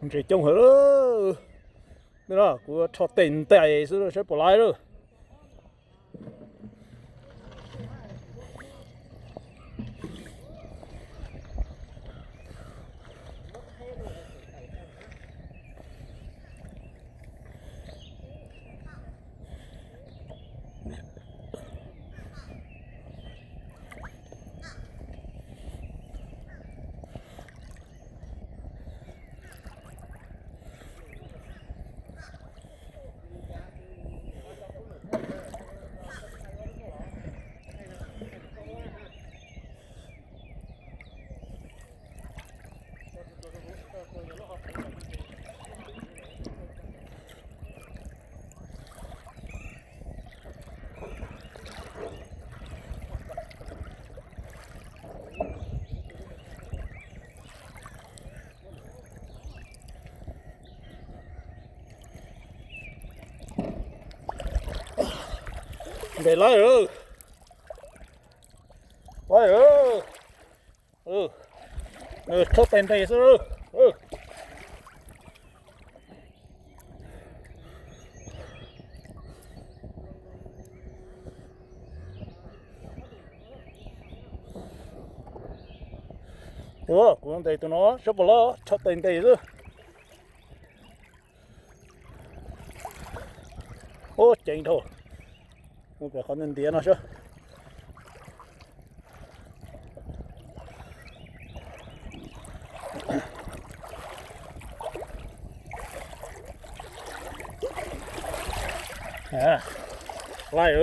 Ntses coob heev lawm. Kuv rho tes ntais xwb saib puas laib lawm. Ntes laib, laib, rho tes ntes xwb. Ua kuv ntes tus no saib puas laib, rho tes ntes xwb. Ua ceev dhau. Mus pem qhov ntiav no saib. Laib.